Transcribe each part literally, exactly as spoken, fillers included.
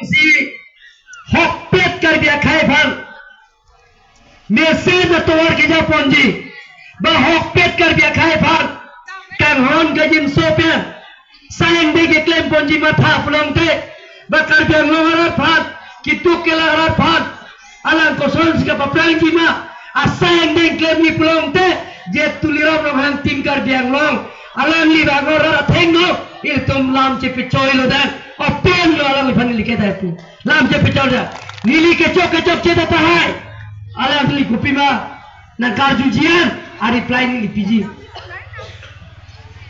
Si hokpet Karbi akhei aphan mesen atovar kejaponji, ba hokpet Karbi akhei aphan kanghon kajinso pen sai angdeng keklemponji matha pulote, ba Karbi Anglong arat aphan, kituk kelak arat aphan alang kosonsi kapaphrangji ma, asai angdeng klemji pulote, je Tuliram Ronghang Team Karbi Anglong, alangli bangor arat athengno ilitum lam chepechoilo dan, open lo alangliphan neli kedai pu. Lam chepechor ja. Neli kechok kechokche tahai, alangli kopima nangkarjuji an a-reply neli piji.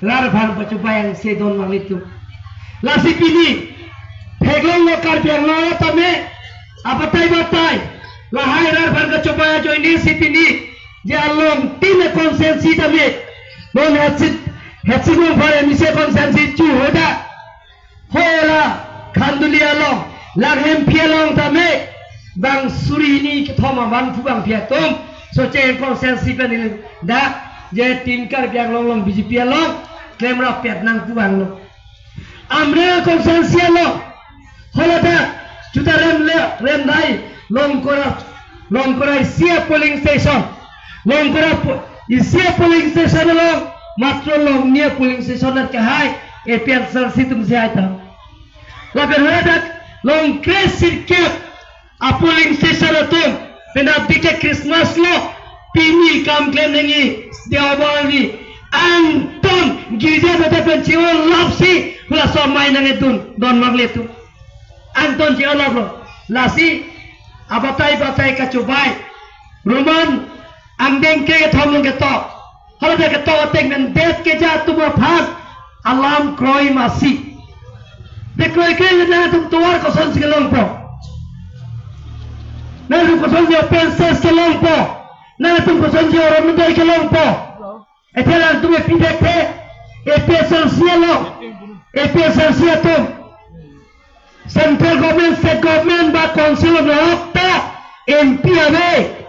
Rat aphan pachobei angse don nanglitum. Lasi pini theklonglo Karbi Anglong arat tame, abatai batai, lahai rat aphan kachobei ajoine si pini, je along tin a-constituency tame, non Hetsi, Hetsi Mongphar M A C constituency chu hoda, hola Khanduli along, Langhemphi along tame, bang suri hini kethom aman pu bang phi atum, Socheng constituency pen ili dak, je Team Karbi Anglong along B J P along klemrap pet nang pu bang lo. Amreng constituency along, hola dak, chuta rem le, rem dai, Longkora, Longkora isi a-polling station, Longkora po-, isi a-polling station along, matro longni a-polling station at kahai, A P H L C atum si hai ta. Lapen hola dak, Longkre sirkep a-polling station atum, penap dik ke Christmas lo, pini kam klem nangji, Deobar ni, angton, girja bete pen chi-olap si, hula somai nangdun, don marle atum. Angton chi-olap lo, lasi, abatai batai kachobei, Roman, angdeng kre kethom along ketok. Hala dak ketok ateng pen det keja atum aphan alam kroi masi. Te kroikre le nangtum tovar kosonsi kelongpo? Nangtum kosonsi open space kelongpo? Nangtum kosonsi Orunodoi kelongpo? Athe nangtum epi thekthe, A P H L C along, A P H L C atum, Central Government, State Government ba Council along ta M P ave,